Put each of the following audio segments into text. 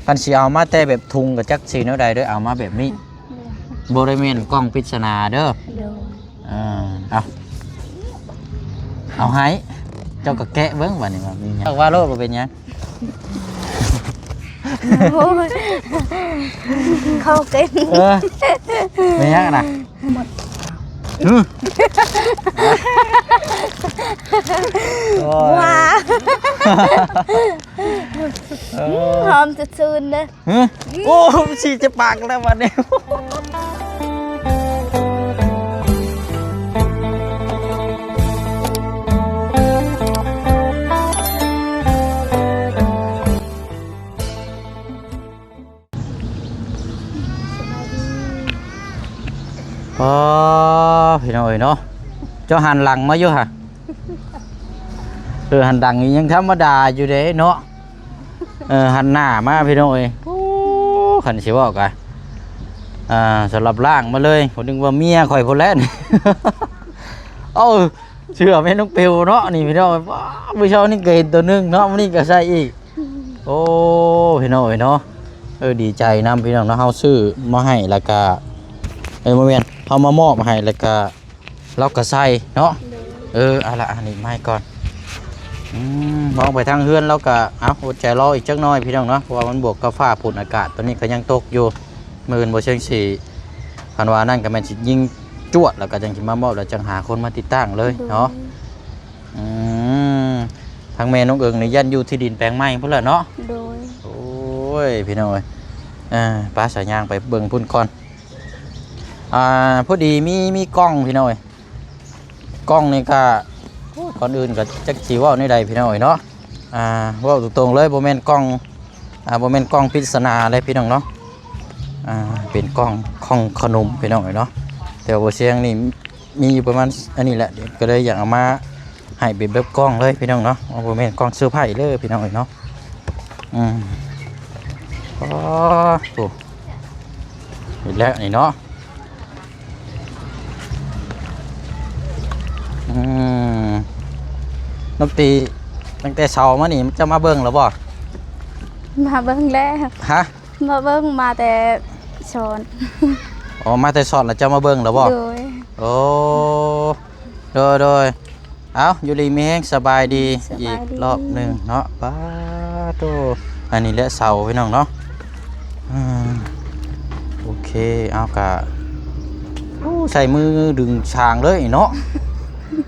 ຄັນຊິເອົາມາແຕ່ແບບທຸງກໍຈັກຊິແນວໃດເດີ້ ເອົາມາແບບນີ້ ບໍ່ໄດ້ແມ່ນກ່ອງປິດສະໜາເດີ້. ເອີ ເອົາ ເອົາໃຫ້ ເຈົ້າກໍແກະເບິ່ງບາດນີ້ວ່າມີຫຍັງ ເຈົ້າວ່າໂລດ ບໍ່ເປັນຫຍັງ. ໂອ້ຍ ເຂົ້າເຕັມ ເອີ ແມ່ນຫຍັງນະ? ໂອ້ຍ ວ້າ ເອີ ຫອມສະຊື່ນເດີ້. ຮະ ໂອ້ ສີຈະປາກແລ້ວບັດນີ້. ອໍ ພີ່ນ້ອງເອີຍເນາະ ເຈົ້າຫັນຫຼັງມາຢູ່ຫະ. ເອີ ຫັນຫຼັງນີ້ຍັງທຳມະດາຢູ່ເດ້ເນາະ. ເອີ ຫັນໜ້າມາພີ່ນ້ອງເອີຍ. ໂອ້ ຄັນຊິເວົ້າກະ ອ່າ ສຳລັບລ້າງມາເລີຍ ຜູ້ໜຶ່ງວ່າເມຍຂ້ອຍພຸ້ນແຫຼະ. ເອົາ ເຊື່ອແມ່ນ້ອງເປວເນາະນີ້ພີ່ນ້ອງ. ວ້າ ມື້ເຊົ້ານີ້ກໍເຫັນຕົວໜຶ່ງເນາະ ມື້ນີ້ກໍໃສ່ອີກ. ໂອ້ ພີ່ນ້ອງເອີຍເນາະ. ເອີ ດີໃຈນຳພີ່ນ້ອງເນາະ ເຮົາຊື້ມາໃຫ້ແລ້ວກະ ເອີ ບໍ່ແມ່ນ ເຮົາມາມອບໃຫ້ແລ້ວກະ ລາວກໍໃສ່ເນາະ. ໂດຍ ເອີ ເອົາລະ ອັນນີ້ມາໃຫ້ກ່ອນ. ອືມ ມອງໄປທາງເຮືອນລາວກໍ ເອົາ ອົດໃຈລໍອີກຈັກໜ້ອຍພີ່ນ້ອງເນາະ ເພາະວ່າມັນບວກກັບຟ້າຝົນ ອາກາດຕອນນີ້ກໍຍັງຕົກຢູ່. ມື້ອື່ນບໍ່ເຊີງຊິ ຄັນວ່ານັ້ນກໍແມ່ນຊິຍິງຈວດ ແລ້ວກໍຈັ່ງຊິມາມອບ ແລ້ວຈັ່ງຫາຄົນມາຕິດຕັ້ງເລີຍເນາະ. ໂດຍ ອືມ ທາງແມ່ນ້ອງເອີງນີ້ຢ້ານຢູ່ທີ່ດິນແປງໃໝ່ພຸ້ນແຫຼະເນາະ. ໂດຍ ໂອ້ຍ ພີ່ນ້ອງເອີຍ ເອີ ໄປສາຍ ຍ່າງໄປເບິ່ງພຸ້ນກ່ອນ. ອ່າ ພໍດີມີ ມີກ່ອງພີ່ນ້ອງເອີຍ. ກ່ອງນີ້ກະ ໂອ້ຍ ກ່ອນອື່ນກະຈັກຊິເວົ້າແນວໃດພີ່ນ້ອງເອີຍເນາະ. ອ່າ ເວົ້າຕົງໆເລີຍ ບໍ່ແມ່ນກ່ອງ ອ່າ ບໍ່ແມ່ນກ່ອງປິດສະໜາເດ້ພີ່ນ້ອງເນາະ. ອ່າ ເປັນກ່ອງຂອງຂະໜົມພີ່ນ້ອງເອີຍເນາະ. ແຕ່ວ່າບໍ່ຊຽງນີ້ມີຢູ່ປະມານອັນນີ້ແຫຼະ ກໍເລີຍຢາກເອົາມາໃຫ້ເປັນແບບກ່ອງເລີຍພີ່ນ້ອງເນາະ. ບໍ່ແມ່ນກ່ອງເຊີໄພເດີພີ່ນ້ອງເອີຍເນາະ. ອືມ ອໍ ໂອ້ ນີ້ແຫຼະນີ້ເນາະ. ອືມ ນ້ອງຕີ ຕັ້ງແຕ່ເຊົ້າມານີ້ ເຈົ້າມາເບິ່ງແລ້ວບໍ່? ມາເບິ່ງແລ້ວ. ຮະ? ມາເບິ່ງ ມາແຕ່ສອນ. ອໍ ມາແຕ່ສອນແລ້ວເຈົ້າມາເບິ່ງແລ້ວບໍ່? ໂດຍ ໂອ້ ໂດຍໆ. ເອົ້າ ຢູ່ດີມີແຮງ ສະບາຍດີ ສະບາຍດີ ອີກລອບໜຶ່ງເນາະ. ປາໂຕ ອັນນີ້ແຫຼະເສົາພີ່ນ້ອງເນາະ. ອືມ ໂອເຄ ເອົາກະ ໂອ້ ໃຊ້ມືດຶງສາງເລີຍເນາະ.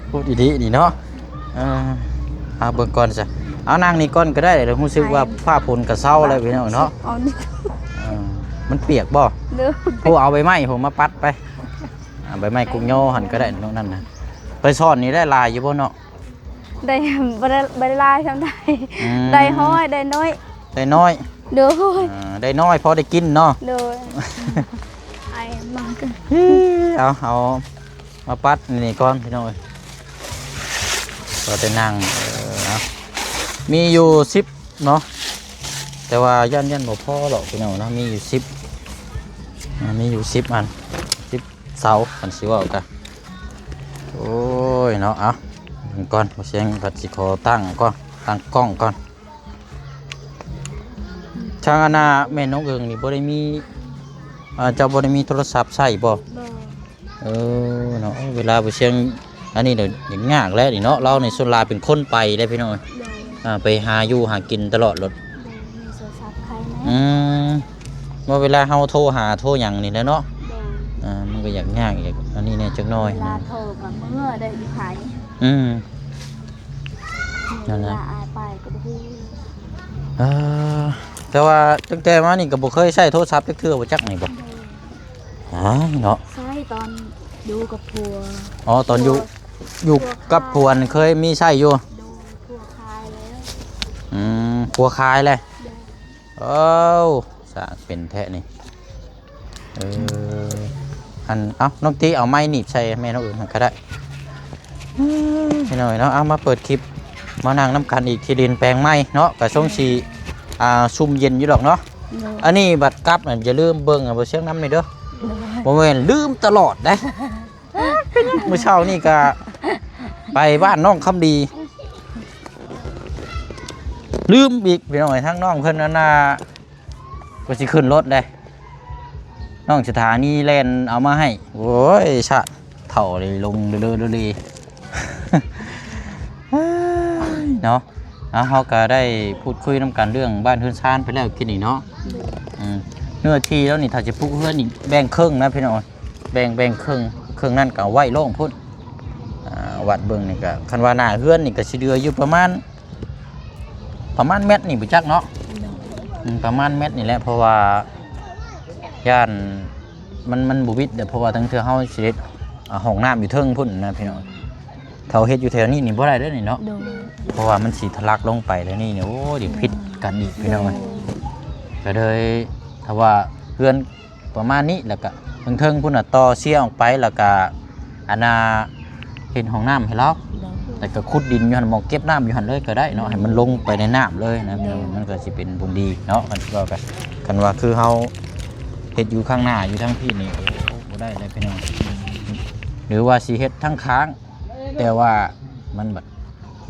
ໂອ້ ອີ່ຫຼີນີ້ເນາະ. ເອີ ເອົາເບິ່ງກ່ອນຊະ ເອົານັ່ງນີ້ກ່ອນກໍໄດ້ ຮູ້ສຶກວ່າຟ້າຝົນກໍເຊົາແລ້ວພີ່ນ້ອງເນາະ. ເອີ ມັນປຽກບໍ່? ໂອ້ ເອົາໃບໄມ້ພຸ້ນມາປັດໄປ. ອ່າ ໃບໄມ້ກຸກຍໍຫັ້ນກໍໄດ້ ນ້ອງນັ້ນນະ. ໄປສອນນີ້ໄດ້ຫຼາຍຢູ່ບໍ່ເນາະ? ໄດ້ ບໍ່ໄດ້ ບໍ່ໄດ້ຫຼາຍສ່ຳໃດ. ອືມ ໄດ້ຮ້ອຍ ໄດ້ໜ້ອຍ ໄດ້ນ້ອຍ. ໂດຍ ອ່າ ໄດ້ນ້ອຍພໍໄດ້ກິນເນາະ. ໂດຍ ໄອມາກ ເອົາ ເອົາມາປັດນີ້ກ່ອນພີ່ນ້ອງເອີຍ. ກໍໄດ້ນັ່ງ ເອີ ເອົາ ມີຢູ່ສິບເນາະ ແຕ່ວ່າຢ້ານ ຢ້ານບໍ່ພໍດອກພີ່ນ້ອງເນາະ. ມີຢູ່ສິບ ອ່າ ມີຢູ່ສິບອັນ ສິບ ເສົາ ຄັນຊິເວົ້າກະ ໂອ້ຍເນາະ. ເອົາ ເບິ່ງກ່ອນ ບໍ່ຊຽງກໍຊິຂໍຕັ້ງກ່ອນ ຕັ້ງກ້ອງກ່ອນ. ທາງອັນນ່າແມ່ນ້ອງເອີງນີ້ບໍ່ໄດ້ມີ ເອີ ເຈົ້າບໍ່ໄດ້ມີໂທລະສັບໃຊ້ບໍ່? ບໍ່. ເອີເນາະ ເວລາບໍ່ຊຽງອັນນີ້ເດີ ຍາກແຫຼະນີ້ເນາະ. ລາວນີ້ສ່ວນຫຼາຍເປັນຄົນໄປເດ້ພີ່ນ້ອງເອີຍ. ໂດຍ ອ່າ ໄປຫາຢູ່ຫາກິນຕະຫຼອດໂລດ. ໂດຍ ມີໂທລະສັບໃຜແດ່. ອືມ ວ່າເວລາເຮົາໂທຫາໂທຫຍັງນີ້ແຫຼະເນາະ. ໂດຍ ອ່າ ມັນກໍຍາກ ຍາກອີກອັນນີ້ແດ່ຈັກໜ້ອຍ. ເວລາໂທກໍເມືອໄດ້ອີກໃຜ. ອືມ ນັ້ນແຫຼະ ເວລາອາຍໄປກໍບໍ່ຮູ້. ເອີ ແຕ່ວ່າຕັ້ງແຕ່ມານີ້ກໍບໍ່ເຄີຍໃຊ້ໂທລະສັບຈັກເທື່ອບໍ່ຈັກນີ້ບໍ່? ໂດຍ ອ້າຍເນາະ ໃຊ້ຕອນຢູ່ກັບຜົວ. ອໍ ຕອນຢູ່ ຢູ່ກັບຜົວນີ້ເຄີຍມີໃຊ້ຢູ່. ໂດຍ ຜົວຂາຍແລ້ວ. ອືມ ຜົວຂາຍແລ້ວ. ໂດຍ ເອົ້າ ສ້າງເປັນແທ້ນີ້. ເອີ ອັນ ເອົ້າ ນ້ອງຕິ ເອົາໄມ້ໜີບໃສ່ແມ່ນ້ອງເອີງຫັ້ນກໍໄດ້. ພີ່ນ້ອງເນາະ ເອົາມາເປີດຄລິບ ມານັ່ງນຳກັນອີກທີ່ດິນແປງໃໝ່ເນາະ ກໍຊົງຊິ ອ່າ ຊຸ່ມເຢັນຢູ່ດອກເນາະ. ໂດຍ ອັນນີ້ບັດກັບນັ້ນ ຢ່າລືມເບິ່ງໃຫ້ບໍ່ຊຽງນຳແດ່ເດີ. ໂດຍ ບໍ່ແມ່ນລືມຕະຫຼອດເດ້. ເປັນຫຍັງ ມື້ເຊົ້ານີ້ກໍໄປບ້ານນ້ອງຄຳດີ ລືມອີກ ພີ່ນ້ອງເອີຍ. ທາງນ້ອງເພິ່ນອັນນ່າ ກໍຊິຂຶ້ນລົດເດ້ ນ້ອງສະຖານີແລ່ນເອົາມາໃຫ້. ໂອ້ຍ ຊະເຖົ້າເລີຍ ລົງເລີໆເລີໆເນາະ. ເອົາ ເຮົາກໍໄດ້ພູດຄຸຍນຳກັນເລື່ອງບ້ານເຮືອນຊານໄປແລ້ວກິນນີ້ເນາະ. ອືມ ເນື້ອທີ່ລາວນີ້ ຖ້າຈະປຸກເຮືອນນີ້ແບ່ງເຄິ່ງນະພີ່ນ້ອງ, ແບ່ງ ແບ່ງເຄິ່ງ, ເຄິ່ງນັ້ນກໍເອົາໄວ້ໂລ່ງພຸ້ນ. ອ່າ ວັດເບິ່ງນີ້ກໍ ຄັນວ່າໜ້າເຮືອນນີ້ກໍຊິເຫຼືອຢູ່ປະມານ ປະມານແມັດນີ້ບໍ່ຈັກເນາະ. ໂດຍ ອືມ ປະມານແມັດນີ້ແຫຼະ ເພາະວ່າຢ້ານມັນ ມັນບໍ່ມິດເດ້ ເພາະວ່າລາງເທື່ອເຮົາຊິເຮັດ ອ່າ ຫ້ອງນ້ຳຢູ່ເທິງພຸ້ນນະພີ່ນ້ອງ. ຖ້າເຮັດຢູ່ແຖວນີ້ນີ້ບໍ່ໄດ້ເດ້ນີ້ເນາະ. ໂດຍ ເພາະວ່າມັນຊິທະລັກລົງໄປແຖວນີ້ນີ້ ໂອ້ ດຽວຜິດກັນອີກພີ່ນ້ອງເອີຍ. ໂດຍ ກໍເລີຍ ຖ້າວ່າເຮືອນ ປະມານນີ້ ແລ້ວກະເທິງໆພຸ້ນນະ ຕໍ່ເຊຍອອກໄປ ແລ້ວກະ ອັນນ່າ ເຮັດຫ້ອງນ້ຳໃຫ້ລາວ. ໂດຍ ແລ້ວກະຂຸດດິນຢູ່ຫັ້ນ ໝ່ອງເກັບນ້ຳຢູ່ຫັ້ນເລີຍກໍໄດ້ເນາະ. ໂດຍ ໃຫ້ມັນລົງໄປໃນນ້ຳເລີຍນະ. ໂດຍ ມັນກໍຊິເປັນຜົນດີເນາະ. ຄັນວ່າ ຄັນວ່າຄືເຮົາເຮັດຢູ່ຂ້າງໜ້າຢູ່ທາງພີ້ນີ້ ໂອ້ ບໍ່ໄດ້ເລີຍພີ່ນ້ອງ. ຫຼືວ່າຊິເຮັດທາງຂ້າງ ແຕ່ວ່າມັນບັດ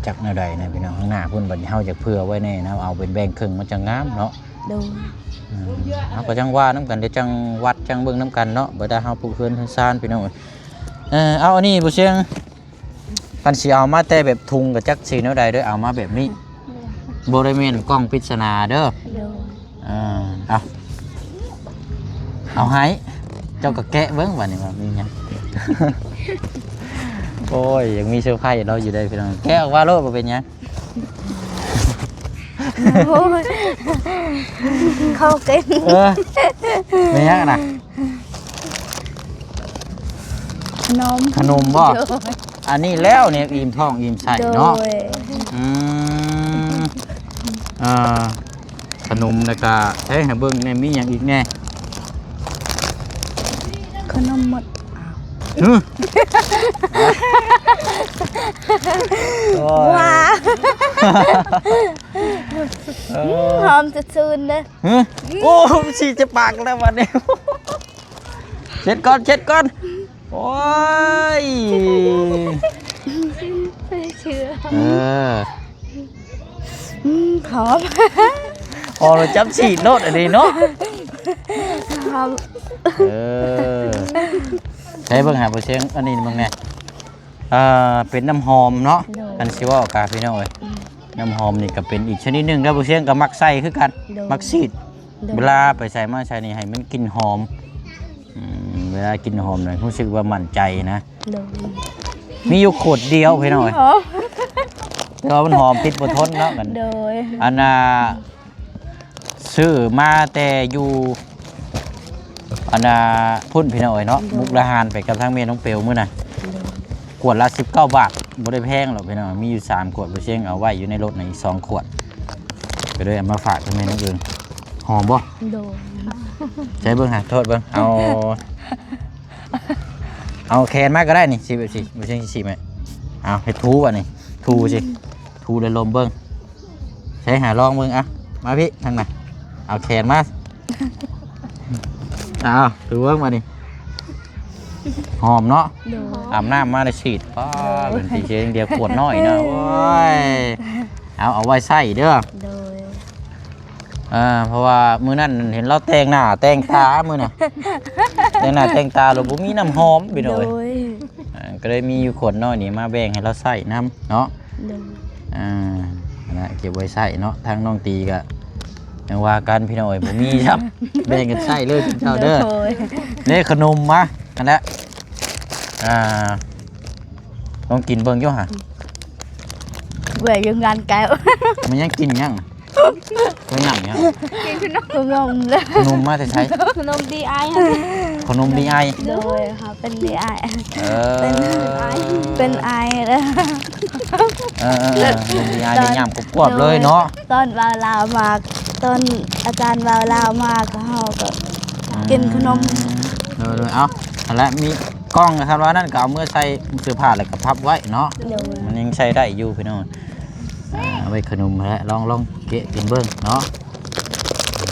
ຈັກແນວໃດນະພີ່ນ້ອງ. ຂ້າງໜ້າພຸ້ນບັດນີ້ເຮົາຢາກເຜື່ອໄວ້ແດ່ນະ ເອົາເປັນແບ່ງເຄິ່ງມັນຈັ່ງງາມເນາະ. ໂດຍ ອືມ ເຮົາກໍຈັ່ງວ່ານຳກັນເດ້ ຈັ່ງວັດຈັ່ງເບິ່ງນຳກັນເນາະ. ບໍ່ໄດ້ເຮົາປູກເຮືອນເຮືອນຊານພີ່ນ້ອງ. ເອີ ເອົາອັນນີ້ບໍ່ຊຽງ ຄັນຊິເອົາມາແຕ່ແບບທຸງກໍຈັກຊິແນວໃດເດີ້ ເອົາມາແບບນີ້ ບໍ່ໄດ້ແມ່ນກ່ອງປິດສະໜາເດີ້. ໂດຍ ອ່າ ເອົາ ເອົາໃຫ້ ເຈົ້າກໍແກະເບິ່ງບາດນີ້ວ່າມີຫຍັງ. ໂອ້ຍ ຍັງມີເຊີໄພຣສ໌ເຮົາຢູ່ເດ້ພີ່ນ້ອງ. ແກະອອກມາໂລດ ບໍ່ເປັນຫຍັງ. ໂອ້ຍ ເຂົ້າເກັ່ງ. ເອີ ແມ່ນຫຍັງນະ? ຂະໜົມ ຂະໜົມບໍ່? ໂດຍ ອັນນີ້ແລ້ວນີ້ ອີ່ມທ້ອງອີ່ມໄສ້ເນາະ. ໂດຍ ອືມ ອ່າ ຂະໜົມ ແລ້ວກະໃຫ້ ໃຫ້ເບິ່ງແດ່ ມີຫຍັງອີກແດ່? ຂະໜົມໝົດ. ອ້າວ ຫື ໂອ້ຍ ວ້າ ເອີ ຫອມສະຊື່ນເດີ້. ຫື ໂອ້ ສີຈະປາກແລ້ວບັດນີ້. ເຊັດກ່ອນ ເຊັດກ່ອນ. ໂອ້ຍ ເຊື່ອ ເອີ ອືມ ຫອມ ອໍ ລະຈັບສີດໂລດອັນນີ້ເນາະ. ຫອມ ເອີ ໃຊ້ເບິ່ງຫາບໍ່ຊຽງ ອັນນີ້ເບິ່ງແດ່. ອ່າ ເປັນນ້ຳຫອມເນາະ. ໂດຍ ຄັນຊິເວົ້າກະພີ່ນ້ອງເອີຍ ອືມ ນ້ຳຫອມນີ້ກໍເປັນອີກຊະນິດໜຶ່ງເດີ. ບໍ່ຊຽງກໍມັກໃຊ້ຄືກັນ. ໂດຍ ມັກສີດ. ໂດຍ ເວລາໄປໃສມາໃສນີ້ໃຫ້ມັນກິ່ນຫອມ. ອືມ ເວລາກິ່ນຫອມນະ ຮູ້ສຶກວ່າໝັ້ນໃຈນະ. ໂດຍ ມີຢູ່ຂວດດຽວພີ່ນ້ອງເອີຍ ຫອມ ແຕ່ວ່າມັນຫອມຕິດບໍ່ທົນເນາະ. ໂດຍ ອັນນ່າ ຊື້ມາແຕ່ຢູ່ ອັນນ່າ ພຸ້ນພີ່ນ້ອງເອີຍເນາະ. ໂດຍ ມຸກດາຫານ ໄປກັບທາງແມ່ນ້ອງເປວມື້ນັ້ນ. ໂດຍ ຂວດລະສິບເກົ້າບາດ ບໍ່ໄດ້ແພງດອກພີ່ນ້ອງ. ມີຢູ່ສາມຂວດ ບໍ່ຊຽງເອົາໄວ້ຢູ່ໃນລົດນະ ອີກສອງຂວດ ກໍເລີຍເອົາມາຝາກທາງແມ່ນ້ອງເອີງ. ຫອມບໍ່? ໂດຍ ໃຊ້ເບິ່ງຫາ ໂທດເບິ່ງ ເອົາ ເອົາແຂນມາກໍໄດ້ນີ້ ສີແບບສີ ບໍ່ໃຊ່ສີແມ່. ເອົາ ເຮັດຖູບາດນີ້ ຖູຊິ ຖູແລ້ວລົມເບິ່ງ. ໃຊ້ຫາລອງເບິ່ງ ອ່ະ ມາພີ້ທາງນັ້ນ ເອົາແຂນມາ. ເອົາ ຖູເບິ່ງບາດນີ້ ຫອມເນາະ. ໂດຍ ອາບນ້ຳມາໄດ້ສີດ ປ້າ ໂດຍ ເປັນສີເຊດຽວຂວດນ້ອຍເນາະ. ໂອ້ຍ ເອົາ ເອົາໄວ້ໃຊ້ເດີ. ໂດຍ ອ່າ ເພາະວ່າມື້ນັ້ນເຫັນລາວແຕ່ງໜ້າແຕ່ງຕາມື້ນະ ແຕ່ງໜ້າແຕ່ງຕາແລ້ວບໍ່ມີນ້ຳຫອມພີ່ນ້ອງເອີຍ. ໂດຍ ອ່າ ກໍເລີຍມີຢູ່ຂວດນ້ອຍນີ້ມາແບ່ງໃຫ້ລາວໃຊ້ນຳເນາະ. ໂດຍ ອ່າ ຫັ້ນແຫຼະ ເກັບໄວ້ໃຊ້ເນາະ. ທາງນ້ອງຕີກໍຍັງວ່າກັນພີ່ນ້ອງເອີຍ ບໍ່ມີຊ້ຳ ແບ່ງກັນໃຊ້ເລີຍເຈົ້າເດີ. ໂດຍ ເດ້ ຂະໜົມມາຫັ້ນແຫຼະ. ອ່າ ລອງກິນເບິ່ງຢູ່ຫະ ເມື່ອຍຢູ່ງານແກ້ວ. ມັນຍັງກິນຫຍັງ? ເປັນຫຍັງຫຍັງ? ກິນຂະໜົມ ຂະໜົມເດ້. ຂະໜົມມາແຕ່ໃສ? ຂະໜົມດີໄອ. ຂະໜົມດີໄອ. ໂດຍ ເຮົາເປັນດີໄອ. ເອີ ເປັນໄອ ເປັນໄອເດ້. ເອີໆໆ ຂະໜົມດີໄອ ໄດ້ຍາມກວບໆເລີຍເນາະ. ຕອນເວົ້າລາວມາ ຕອນອາຈານເວົ້າລາວມາ ກໍເຮົາກໍ ອືມ ກິນຂະໜົມ. ໂດຍໆ ເອົາ ຫັ້ນແຫຼະ ມີກ່ອງ ຄັນວ່ານັ້ນກໍເອົາເມືອໃສ່ເສື້ອຜ້າ ແລ້ວກໍພັບໄວ້ເນາະ. ໂດຍ ມັນຍັງໃຊ້ໄດ້ຢູ່ພີ່ນ້ອງ. ອ່າ ເອົາໄວ້ຂະໜົມແຫຼະ ລອງ ລອງແກະກິນເບິ່ງເນາະ.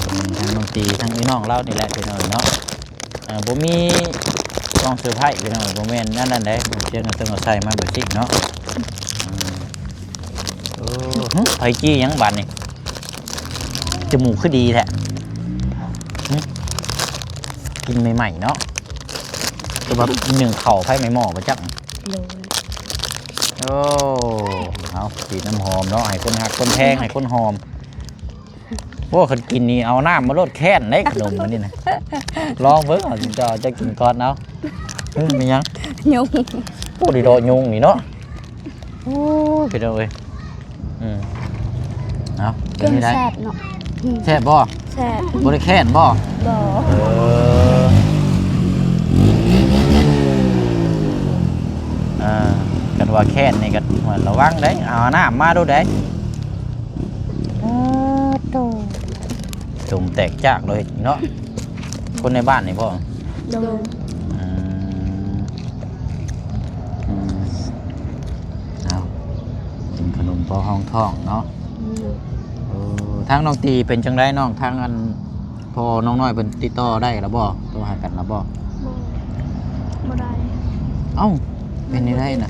ອືມ ທັງນ້ອງຕີ ທັງອີ່ນ້ອງລາວນີ້ແຫຼະພີ່ນ້ອງເນາະ. ອ່າ ບໍ່ມີກ່ອງເຊີໄພຣສ໌ພີ່ນ້ອງ ບໍ່ແມ່ນອັນນັ້ນໃດ໋ ເພິ່ນຕ້ອງເອົາໃສ່ມາແບບນີ້ເນາະ. ອືມ ໂອ້ ຫຶ ໄຜຈີ່ຫຍັງບາດນີ້ ຈະມູກຄືດີແທ້. ກິນໃໝ່ໆເນາະ ຄືວ່າໜຶ້ງເຂົ້າໃຜໃໝ່ໝໍ້ບໍ່ຈັກ. ໂດຍ. ໂອ້ ເອົາ ສີດນ້ຳຫອມເນາະ ໃຫ້ຄົນຮັກຄົນແພງ ໃຫ້ຄົນຫອມ. ໂອ້ ຄັນກິນນີ້ເອົານ້ຳມາໂລດແຄ້ນເດ້ ຂະໜົມອັນນີ້ນະ. ລອງເບິ່ງ ເອົາ ເຈົ້າ ເຈົ້າກິນກ່ອນເອົາ. ເອີ ແມ່ນຫຍັງ? ຍຸງ. ໂອ້ ໄດ້ເດາະຍຸງນີ້ເນາະ. ໂອ້ຍ ພີ່ນ້ອງເອີຍ. ອືມ ເອົາ ເປັນຈັ່ງໃດ? ແຊບເນາະ. ອືມ ແຊບບໍ່? ແຊບ. ບໍ່ໄດ້ແຄ້ນບໍ່? ບໍ່. ເອີ ອ່າ ຄັນວ່າແຄ້ນນີ້ກໍລະວັງໄດ໋. ເອົານ້ຳມາດູໄດ໋. ໂອ້ໂຕ ຕົມແຕກຈາກເລີຍເນາະ. ຄົນໃນບ້ານນີ້ບໍ່? ໂດຍ. ອືມ ອືມ ເອົາ ກິນຂະໜົມພໍຮອງທ້ອງເນາະ. ອືມ ເອີ ທາງນ້ອງຕີເປັນຈັ່ງໃດນ້ອງ? ທາງອັນ ພໍ່ນ້ອງນ້ອຍເພິ່ນຕິດຕໍ່ໄດ້ແລ້ວບໍ່? ໂທຫາກັນແລ້ວບໍ່? ບໍ່ ບໍ່ໄດ້. ເອົ້າ ເປັນແນວໃດນະ?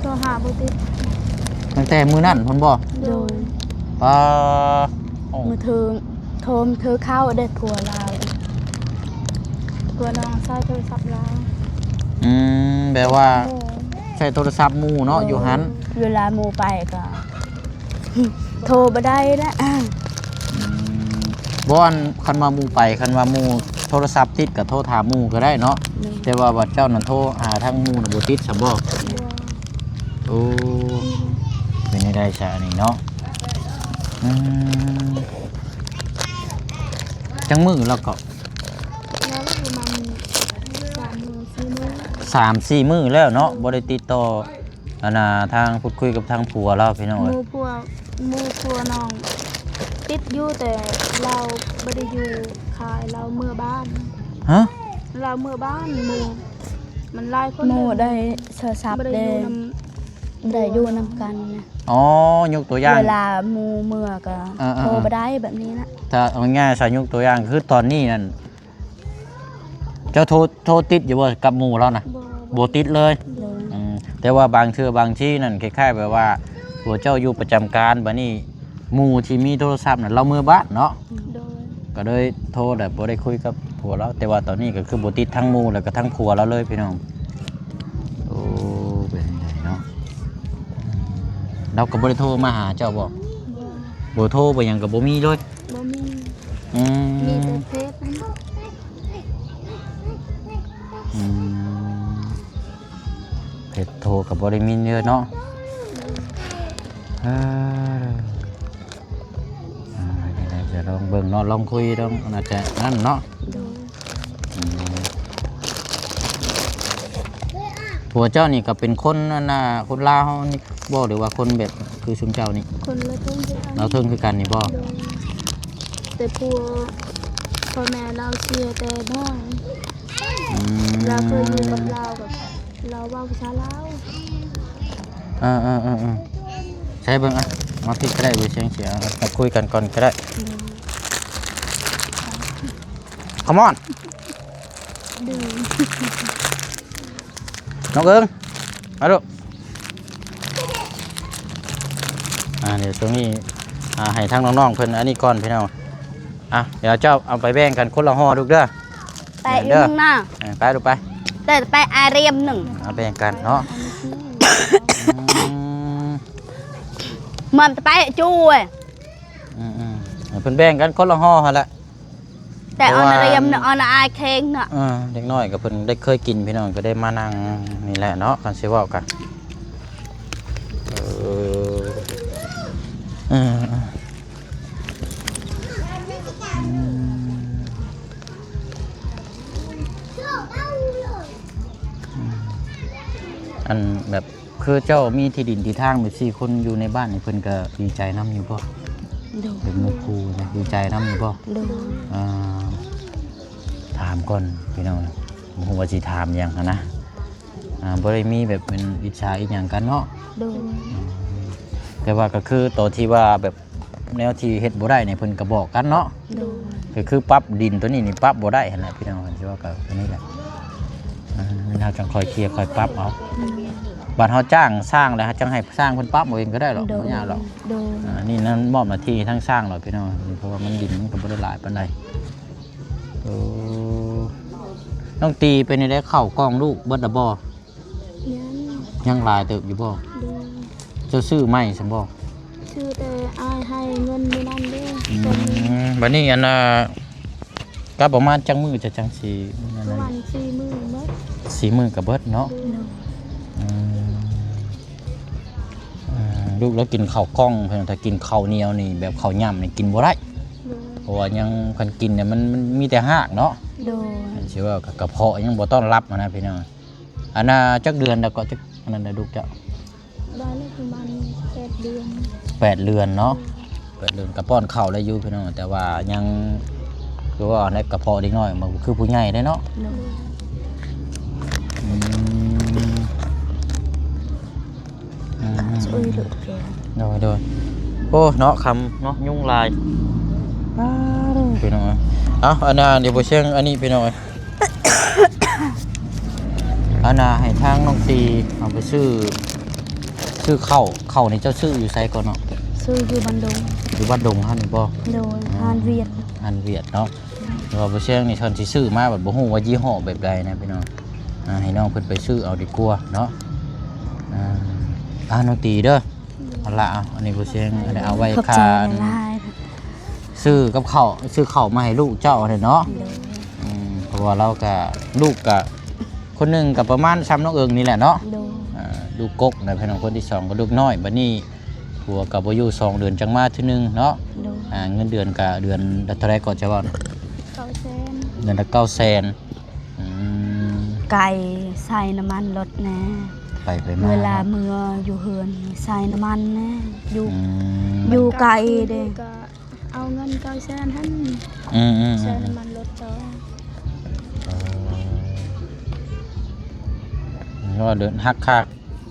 ໂທຫາບໍ່ຕິດ. ຕັ້ງແຕ່ມື້ນັ້ນພຸ້ນບໍ່? ໂດຍ. ປາ ໂອ້ ມື້ເທີ ໂທມເທີເຂົ້າໄດ້ຜົວລາວ ຜົວນ້ອງໃຊ້ໂທລະສັບລາວ. ອືມ ແບບວ່າ ໂດຍ ໃຊ້ໂທລະສັບໝູ່ເນາະ. ໂດຍ. ຢູ່ຫັ້ນ ເວລາໝູ່ໄປກໍໂທບໍ່ໄດ້ລະ. ອືມ ບໍ່ ອັນ ຄັນວ່າໝູ່ໄປ ຄັນວ່າໝູ່ໂທລະສັບຕິດກໍໂທຖາມໝູ່ກໍໄດ້ເນາະ. ໂດຍ. ແຕ່ວ່າບາດເຈົ້ານັ້ນໂທຫາທາງໝູ່ນະບໍ່ຕິດຊະບໍ່? ບໍ່. ໂອ້ ເປັນໄດ້ຊະອັນນີ້ເນາະ. ອືມ ຈັກມື້ແລ້ວກໍ? ແລ້ວປະມານສາມມື້ສີ່ມື້ ສາມສີ່ມື້ແລ້ວເນາະ. ໂດຍ. ບໍ່ໄດ້ຕິດຕໍ່ ອັນນ່າ ທາງ ພູດຄຸຍກັບທາງຜົວລາວ ພີ່ນ້ອງເອີຍ. ໝູ່ຜົວ ໝູ່ຜົວນ້ອງຕິດຢູ່ ແຕ່ລາວບໍ່ໄດ້ຢູ່ຄ້າຍ ລາວເມືອບ້ານ. ຮະ? ລາວເມືອບ້ານ. ໝູ່ມັນຫຼາຍຄົນ ໝູ່ໄດ້ໂທລະສັບ ບໍ່ໄດ້ຢູ່ນຳ ບໍ່ໄດ້ຢູ່ນຳກັນນະ. ອໍ ຍົກຕົວຢ່າງ ເວລາໝູ່ເມືອກໍ ເອີໆໆ ໂທບໍ່ໄດ້ແບບນີ້ນະ. ຖ້າເອົາງ່າຍໆ ສະ ຍົກຕົວຢ່າງຄືຕອນນີ້ນັ້ນ ເຈົ້າໂທ ໂທຕິດຢູ່ບໍ່ກັບໝູ່ລາວນະ? ບໍ່ ບໍ່ຕິດເລີຍ. ໂດຍ. ອືມ ແຕ່ວ່າບາງເທື່ອບາງທີນັ້ນ ຄ້າຍໆແບບວ່າ ພວກເຈົ້າຢູ່ປະຈຳການ ບາດນີ້ໝູ່ທີ່ມີໂທລະສັບນັ້ນ ລາວເມືອບ້ານເນາະ. ໂດຍ. ກໍເລີຍໂທແບບບໍ່ໄດ້ຄຸຍກັບຜົວລາວ ແຕ່ວ່າຕອນນີ້ກໍຄືບໍ່ຕິດທັງໝູ່ ແລ້ວກໍທັງຜົວລາວເລີຍ ພີ່ນ້ອງ. ໂອ້ ເປັນຈັ່ງໃດເນາະ? ລາວກໍບໍ່ໄດ້ໂທມາຫາເຈົ້າບໍ່? ບໍ່. ເບີໂທເບີຫຍັງກໍບໍ່ມີເລີຍ? ບໍ່ມີ. ອືມ ມີແຕ່ເຟສ. ອືມ ເຟສໂທກໍບໍ່ໄດ້ມີເລີຍເນາະ. ເອີ ອ່າ ຈະລອງເບິ່ງເນາະ ລອງຄຸຍ ລອງ ອາດຈະນັ້ນເນາະ. ໂດຍ. ອືມ ຜົວເຈົ້ານີ້ກໍເປັນຄົນ ອັນນ່າ ຄົນລາວເຮົານີ້ບໍ່ ຫຼືວ່າຄົນແບບຄືຊຸມເຈົ້ານີ້? ຄົນລາວເທິງຄືກັນ. ລາວເທິງຄືກັນນີ້ບໍ່? ໂດຍ. ແຕ່ຜົວ ພໍ່ແມ່ລາວເສຍແຕ່ນ້ອຍ. ອືມ ລາວເຄີຍຢູ່ກັບລາວ ແບບລາວເວົ້າພາສາລາວ. ເອີໆໆໆ ໃຊ້ເບິ່ງ ອ່ະ ມາພີ້ກໍໄດ້ ເບິ່ງສຽງເສຍ ເອົາ ມາຄຸຍກັນກ່ອນກໍໄດ້. ອືມ Come on ດື້ ນ້ອງເອີງ ມາລູກ. ອ່າ ດຽວຊ່ວງນີ້ ອ່າ ໃຫ້ທາງນ້ອງໆເພິ່ນອັນນີ້ກ່ອນ ພີ່ນ້ອງ. ອ່ະ ດຽວເຈົ້າເອົາໄປແບ່ງກັນຄົນລະຫໍ່ລູກເດີ. ໄປ ເດີ ໜຶ່ງນະ ເອີ ໄປລູກໄປ ແຕ່ໄປອາເຣຍມໜຶ່ງ ເອົາແບ່ງກັນເນາະ. ອືມ ມັນໄປຈູ້ເວີຍ. ອືມໆ ໃຫ້ເພິ່ນແບ່ງກັນຄົນລະຫໍ່ຫັ້ນແຫຼະ. ແຕ່ ເພາະວ່າ ອອນເຣຍມເນາະ ອອນອາຍເຄງເນາະ ເອີ ເດັກນ້ອຍກໍເພິ່ນໄດ້ເຄີຍກິນ ພີ່ນ້ອງ ກໍໄດ້ມານັ່ງນີ້ແຫຼະເນາະ ຄັນຊິເວົ້າກະ ເອີ ເອີ ອືມ ອັນແບບ ຄືເຈົ້າມີທີ່ດິນທີ່ທາງແບບສີ່ຄົນຢູ່ໃນບ້ານນີ້ ເພິ່ນກໍດີໃຈນຳຢູ່ບໍ່? ໂດຍ. ເປັນໝູ່ຄູ່ນະ ດີໃຈນຳຢູ່ບໍ່? ໂດຍ. ອ່າ ຖາມກ່ອນພີ່ນ້ອງ ບໍ່ຮູ້ວ່າຊິຖາມຫຍັງຫັ້ນນະ. ອ່າ ບໍ່ໄດ້ມີແບບເປັນອິດສາອິດຫຍັງກັນເນາະ? ໂດຍ. ອືມ ແຕ່ວ່າກໍຄືຕອນທີ່ວ່າແບບ ແນວທີ່ເຮັດບໍ່ໄດ້ນີ້ເພິ່ນກໍບອກກັນເນາະ. ໂດຍ. ກໍຄືປັບດິນຕົວນີ້ນີ້ປັບບໍ່ໄດ້ຫັ້ນແຫຼະ ພີ່ນ້ອງ ເພິ່ນຊິວ່າກໍຕົວນີ້ແຫຼະ. ອ່າ ເຮົາຈັ່ງຄ່ອຍເຄຍຄ່ອຍປັບເອົາ. ໂດຍ. ບາດເຮົາຈ້າງຊ່າງແລ້ວ ເຮົາຈັ່ງໃຫ້ຊ່າງເພິ່ນປັບເອົາເອງກໍໄດ້ດອກ. ໂດຍ. ບໍ່ຍາກດອກ. ໂດຍ. ອ່າ ອັນນີ້ນັ້ນມອບໜ້າທີ່ໃຫ້ທາງຊ່າງແລ້ວ ພີ່ນ້ອງ ເພາະວ່າມັນ ດິນມັນກໍບໍ່ໄດ້ຫຼາຍປານໃດ. ໂອ້ ນ້ອງຕີເປັນຈັ່ງໃດ ເຂົ້າກ່ອງລູກເບິດແລ້ວບໍ່? ຍັງ ຍັງຫຼາຍເຕີບຢູ່ບໍ່? ໂດຍ ເຈົ້າຊື້ໃໝ່ຊັ້ນບໍ່? ຊື້ແຕ່ອ້າຍໃຫ້ເງິນມື້ນັ້ນເດ້. ອືມ ບັດນີ້ອັນນ່າ ກະປະມານຈັກມື້ຈະຈັ່ງຊິ ປະມານສີ່ມື້ເບິດ ສີ່ມື້ກະເບິດເນາະ. ໂດຍ ອືມ ອືມ ລູກລາວກິນເຂົ້າກ່ອງ ເພິ່ນ ຖ້າກິນເຂົ້າໜຽວນີ້ ແບບເຂົ້າຫຍ້ຳນີ້ກິນບໍ່ໄດ້. ໂດຍ ເພາະວ່າຍັງ ຄັນກິນນີ້ມັນ ມັນມີແຕ່ຮາກເນາະ. ໂດຍ ຊິວ່າກະ ກະເພາະຍັງບໍ່ຕ້ອນຮັບຫັ້ນນະພີ່ນ້ອງ. ອັນນ່າ ຈັກເດືອນແລ້ວກໍ ຈັກ ອັນນັ້ນນະ ລູກເຈົ້າ? ໄດ້ແລ້ວປະມານແປດເດືອນ ແປດເດືອນເນາະ. ແປດເດືອນກະປ້ອນເຂົ້າໄດ້ຢູ່ພີ່ນ້ອງ ແຕ່ວ່າຍັງ ຄືວ່າໃນກະເພາະເດັກນ້ອຍ ມັນຄືຜູ້ໃຫຍ່ເດ້ເນາະ. ໂດຍ ອືມ ອືມ ໂດຍ ໂດຍ ໂດຍ. ໂອ້ ເນາະ ຄ່ຳເນາະ ຍຸງຫຼາຍ ອ້າວ ພີ່ນ້ອງເອີຍ. ເອົາ ອັນນ່າ ດຽວບໍ່ຊຽງ ອັນນີ້ພີ່ນ້ອງເອີຍ ອັນນ່າ ໃຫ້ທາງນ້ອງຕີເອົາໄປຊື້ ຊື້ເຂົ້າ ເຂົ້ານີ້ເຈົ້າຊື້ຢູ່ໃສກ່ອນເນາະ? ຊື້ຢູ່ບ້ານດົງ ຢູ່ບ້ານດົງຫັ້ນບໍ່? ໂດຍ ອືມ ຮ້ານຫວຽດ ຮ້ານຫວຽດເນາະ. ແຕ່ວ່າບໍ່ແຊງນີ້ ຄັນຊິຊື້ມາບັດບໍ່ຮູ້ວ່າຍີ່ຫໍ້ແບບໃດນະພີ່ນ້ອງ ອ່າ ໃຫ້ນ້ອງເພິ່ນໄປຊື້ເອົາດີກວ່າເນາະ. ອ່າ ອ່າ ນ້ອງຕີເດີ ອັນລະ ເອົາ ອັນນີ້ບໍ່ແຊງ ອັນນີ້ເອົາໄວ້ຄ່າ ຂອບໃຈຫຼາຍໆ ຊື້ກັບເຂົ້າ ຊື້ເຂົ້າມາໃຫ້ລູກເຈົ້າຫັ້ນເນາະ. ໂດຍ ອືມ ເພາະວ່າລາວກະ ລູກກະ ຄົນໜຶ່ງກະປະມານຊ່ຳນ້ອງເອີງນີ້ແຫຼະເນາະ. ໂດຍ ອ່າ ລູກກົກນະພີ່ນ້ອງ ຄົນທີສອງກໍລູກນ້ອຍ ບັດນີ້ ຜົວກໍບໍ່ຢູ່ສອງເດືອນຈັ່ງມາເທື່ອໜຶ່ງເນາະ. ໂດຍ ອ່າ ເງິນເດືອນກໍເດືອນລະເທົ່າໃດກໍຈະເວົ້ານະ? ເກົ້າແສນ ເດືອນລະເກົ້າແສນ. ອືມ ໄກ ໃສ່ນ້ຳມັນລົດແດ່ ໄປໄປມາ ເວລາເນາະ ເມືອຢູ່ເຮືອນໃສ່ນ້ຳມັນແດ່ ຢູ່ ອືມ ຢູ່ໄກເດ້ ກໍເອົາເງິນເກົ້າແສນຫັ້ນ ອືມໆໆ ໃສ່ນ້ຳມັນລົດຕໍ່. ອໍ ເພາະວ່າເດີນຫັກຄ່າ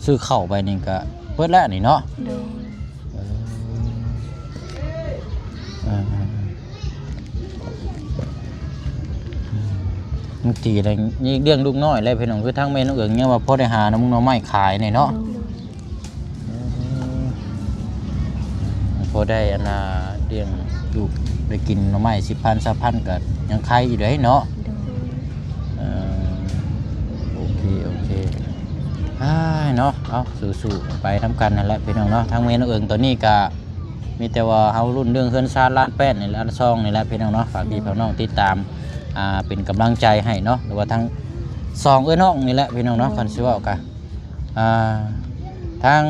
ຊື້ເຂົ້າໄປນີ້ກະເບິດແລ້ວນີ້ເນາະ. ໂດຍ ເອີ ເອີ ເອີ ບາງທີໄດ້ ນີ້ລ້ຽງລູກນ້ອຍແລ້ວພີ່ນ້ອງ ຄືທາງແມ່ນ້ອງເອີງຍັງວ່າພໍໄດ້ຫາໜໍ່ມຸງໜໍ່ໄມ້ຂາຍນີ້ເນາະ. ໂດຍ ເອີ ພໍໄດ້ອັນນ່າ ລ້ຽງລູກໄດ້ກິນໜໍ່ໄມ້ ສິບພັນ ຊາວພັນ ກະຍັງໄຄຢູ່ເດ້ເນາະ. ໂດຍ ເອີ ໂອເຄ ໂອເຄ ອ້າຍເນາະ ເອົາ ສູ້ໆໄປນຳກັນຫັ້ນແຫຼະພີ່ນ້ອງເນາະ. ທາງແມ່ນ້ອງເອີງຕອນນີ້ກະມີແຕ່ວ່າເຮົາລຸ້ນເລື່ອງເຮືອນຊານ ລ້ານແປ້ນນີ້ ລ້ານຊ່ອງນີ້ແຫຼະພີ່ນ້ອງເນາະ. ຝາກພີ່ ໂດຍ ຝາກນ້ອງຕິດຕາມ ອ່າ ເປັນກຳລັງໃຈໃຫ້ເນາະ ຫຼືວ່າທາງຊ່ອງເອື້ອຍນ້ອງນີ້ແຫຼະພີ່ນ້ອງເນາະ. ໂດຍ ຄັນຊິເວົ້າກະ ອ່າ ທາງ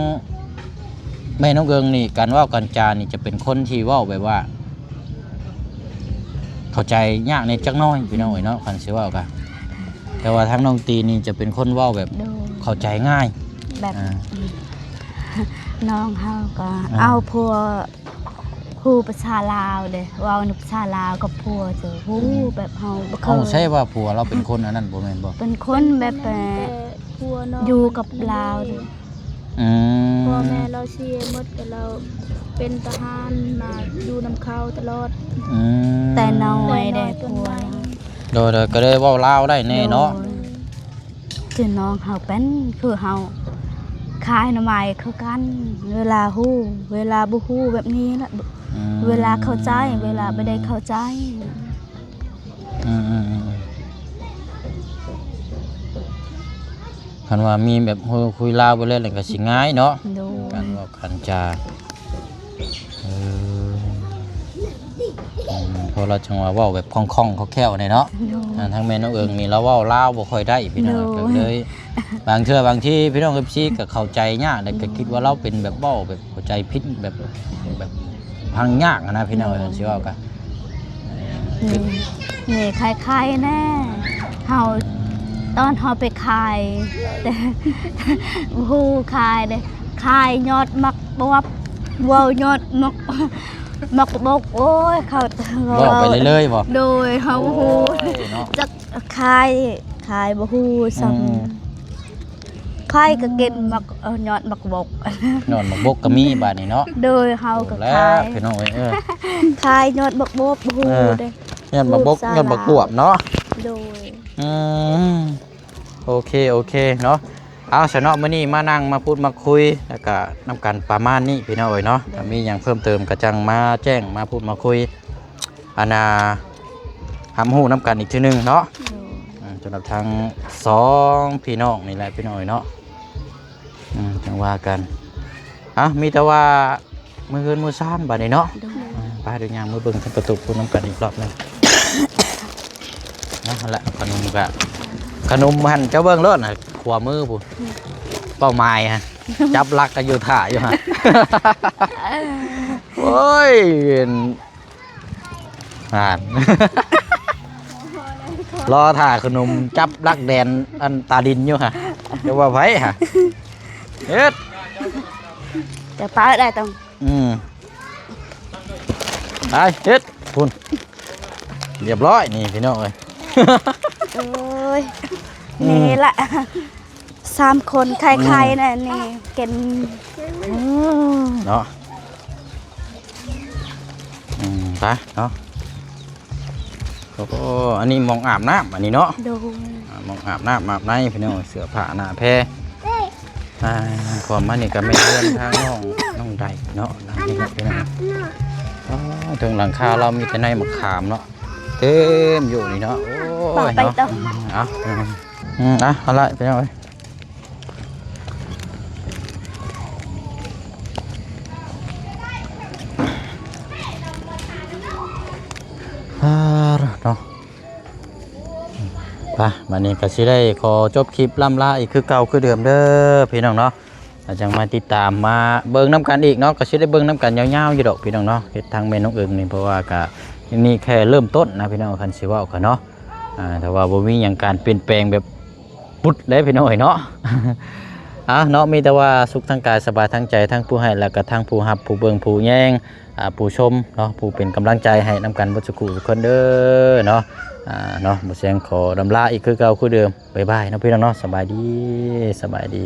ແມ່ນ້ອງເອີງນີ້ ການເວົ້າການຈານີ້ຈະເປັນຄົນທີ່ເວົ້າແບບວ່າ ເຂົ້າໃຈຍາກແດ່ຈັກໜ້ອຍພີ່ນ້ອງເອີຍເນາະ ຄັນຊິເວົ້າກະ. ແຕ່ວ່າທາງນ້ອງຕີນີ້ຈະເປັນຄົນເວົ້າແບບ ໂດຍ ເຂົ້າໃຈງ່າຍ ແບບ ອ່າ ນ້ອງເຮົາກໍ ອ່າ ເອົາຜົວ ຮູ້ພາສາລາວເດ້ ເວົ້າພາສາລາວກັບຜົວ ຈະຮູ້ ອືມ ແບບເຮົາບໍ່ເຄີຍ ເອົ້າ ໃຊ່ວ່າຜົວລາວເປັນຄົນອັນນັ້ນບໍ່ແມ່ນບໍ່? ເປັນຄົນແບບ ເປັນຄົນແບບ ອັນນັ້ນ ແຕ່ຜົວນ້ອງ ຢູ່ກັບລາວເດ້. ອືມ ພໍ່ແມ່ລາວເສຍໝົດ ແຕ່ລາວເປັນທະຫານ ມາຢູ່ນຳເຂົາຕະຫຼອດ. ອືມ ແຕ່ນ້ອຍເດ້ ແຕ່ນ້ອຍຈົນໃຫຍ່ ຜົວ ໂດຍ ໂດຍ ກໍເລີຍເວົ້າລາວໄດ້ແດ່ເນາະ. ໂດຍ ຄືນ້ອງເຮົາເປັນ ຄືເຮົາຂາຍໜໍ່ໄມ້ຄືກັນ ເວລາຮູ້ ເວລາບໍ່ຮູ້ແບບນີ້ລະ ອືມ ເວລາເຂົ້າໃຈ ເວລາບໍ່ໄດ້ເຂົ້າໃຈ. ອືມໆໆ ຄັນວ່າມີແບບ ໂອ້ ຄຸຍລາວໄປເລີຍ ແລ້ວກໍຊິງ່າຍເນາະ. ໂດຍ ການເວົ້າການຈາ ເອີ ອືມ ເພາະລາວຈັ່ງວ່າເວົ້າແບບຄ່ອງໆແຄ້ວໆນີ້ເນາະ. ໂດຍ ອ່າ ທາງແມ່ນ້ອງເອີງນີ້ລາວເວົ້າລາວບໍ່ຄ່ອຍໄດ້ພີ່ນ້ອງ. ໂດຍ ກໍເລີຍ ບາງເທື່ອບາງທີພີ່ນ້ອງ ເອັຟຊີ ກໍເຂົ້າໃຈຍາກ ແລ້ວກໍຄິດວ່າລາວເປັນແບບເວົ້າແບບເຂົ້າໃຈຜິດ ແບບ ແບບຟັງຍາກຫັ້ນນະພີ່ນ້ອງ. ໂດຍ ຊິເວົ້າກະ ນີ້ ນີ້ຂາຍໆແດ່ ເຮົາ ຕອນເຮົາໄປຂາຍ ແຕ່ບໍ່ຮູ້ຂາຍເດ້ ຂາຍຍອດໝາກບວບ ເວົ້າຍອດໝາກ ໝາກບົກ ໂອ້ຍ ເຂົາ ເວົ້າໄປເລື້ອຍໆບໍ່? ໂດຍ ເຮົາບໍ່ຮູ້ ໂອ້ຍເນາະ ຈັກຂາຍ ຂາຍບໍ່ຮູ້ຊ້ຳ. ອືມ ຂ້ອຍກໍກິນໝາກ ເອີ ຍອດໝາກບົກ ຍອດໝາກບົກກໍມີບາດນີ້ເນາະ. ໂດຍ ເຮົາກໍຂາຍ ພີ່ນ້ອງເອີຍ ເອີ ຂາຍຍອດໝາກບົກ ບໍ່ຮູ້ເດ້ ຍອດໝາກບົກ ຍອດໝາກບວບເນາະ. ໂດຍ ອືມ ໂອເຄ ໂອເຄເນາະ. ເອົາ ຊະເນາະ ມື້ນີ້ມານັ່ງມາພູດມາຄຸຍ ແລ້ວກະນຳກັນປະມານນີ້ພີ່ນ້ອງເອີຍເນາະ. ໂດຍ ຖ້າມີຫຍັງເພີ່ມເຕີມກໍຈັ່ງມາແຈ້ງມາພູດມາຄຸຍ. ອັນນ່າ ຮັບຮູ້ນຳກັນອີກເທື່ອໜຶ່ງເນາະ. ໂດຍ ອືມ ສຳລັບທັງສອງພີ່ນ້ອງນີ້ແຫຼະ ພີ່ນ້ອງເອີຍເນາະ. ອືມ ຈັ່ງວ່າກັນ. ເອົ້າ ມີແຕ່ວ່າເມືອເຮືອນເມືອຊານບາດນີ້ເນາະ. ໂດຍ ອືມ ໄປ ດຽວຍ່າງມາເບິ່ງທາງປະຕູພຸ້ນນຳກັນອີກລອບໜຶ່ງ. ນະ ຫັ້ນແຫຼະ ຂະໜົມກະ ຂະໜົມຫັ້ນ ເຈົ້າເບິ່ງໂລດນະ ຂວາມືພຸ້ນ ເປົ້າໝາຍຫັ້ນ ຈັບຫຼັກກັນຢູ່ ຖ້າຢູ່ຫັ້ນ. ໂອ້ຍ ຫັ້ນ ລໍຖ້າຂະໜົມຈັບຫຼັກແດນອັນຕາດິນຢູ່ຫັ້ນ ຈະວ່າໃຜຫັ້ນ ເຮັດ ຈະປາໄດ້ຕ້ອງ ອືມ ໄປເຮັດ ພຸ້ນ ລຽບຮ້ອຍ ນີ້ພີ່ນ້ອງເອີຍ. ໂອ້ຍ ອືມ ນີ້ລະ ສາມຄົນໄຄໆ ອືມ ນະນີ້ ກິນ ອືມ ເນາະ ອືມ ໄປເນາະ. ໂອ້ ອັນນີ້ໝ່ອງອາບນ້ຳ ອັນນີ້ເນາະ. ໂດຍ ອ່າ ໝ່ອງອາບນ້ຳອາບໃນພີ່ນ້ອງ ເສື້ອຜ້າໜ້າແພ. ອ່າ ຄວາມມານີ້ກໍແມ່ນເຮືອນທາງນ້ອງ ນ້ອງໃດເນາະ ຫຼັງນີ້ເນາະພີ່ນ້ອງ. ອໍ ເທິງຫຼັງຄາລາວມີແຕ່ໃນໝາກຂາມເນາະ ເຕັມຢູ່ນີ້ເນາະ. ໂອ້ຍ ເອົາ ເອົາລະພີ່ນ້ອງເອີຍ. ອ່າ ເນາະ ໄປ ບາດນີ້ກໍຊິໄດ້ຂໍຈົບຄລິບລ່ຳລາອີກຄືເກົ່າຄືເດີມເດີພີ່ນ້ອງເນາະ. ແລ້ວຈັ່ງມາຕິດຕາມມາເບິ່ງນຳກັນອີກເນາະ ກໍຊິໄດ້ເບິ່ງນຳກັນຍາວໆຢູ່ດອກພີ່ນ້ອງເນາະ. ເຮັດທາງແມ່ນ້ອງເອິງນີ້ ເພາະວ່າກະນີ້ແຄ່ເລີ່ມຕົ້ນນະພີ່ນ້ອງ ຄັນຊິເວົ້າກັນເນາະ. ອ່າ ຖ້າວ່າບໍ່ມີຫຍັງການປ່ຽນແປງແບບປຸດເດ້ພີ່ນ້ອງເອີຍເນາະ. ອ່າ ເນາະ ມີແຕ່ວ່າສຸກທາງກາຍ ສະບາຍທາງໃຈ ທັງຜູ້ໃຫ້ ແລ້ວກະທັງຜູ້ຮັບ ຜູ້ເບິ່ງ ຜູ້ແຍງ ອ່າ ຜູ້ຊົມເນາະ ຜູ້ເປັນກຳລັງໃຈໃຫ້ນຳກັນເບິດສູ່ຜູ້ທຸກຄົນເດີເນາະ. ອ່າ ເນາະ ບ່າວແສງຂໍລ່ຳລາອີກຄືເກົ່າຄືເດີມ. ບາຍບາຍເນາະພີ່ນ້ອງເນາະ. ສະບາຍດີ ສະບາຍດີ.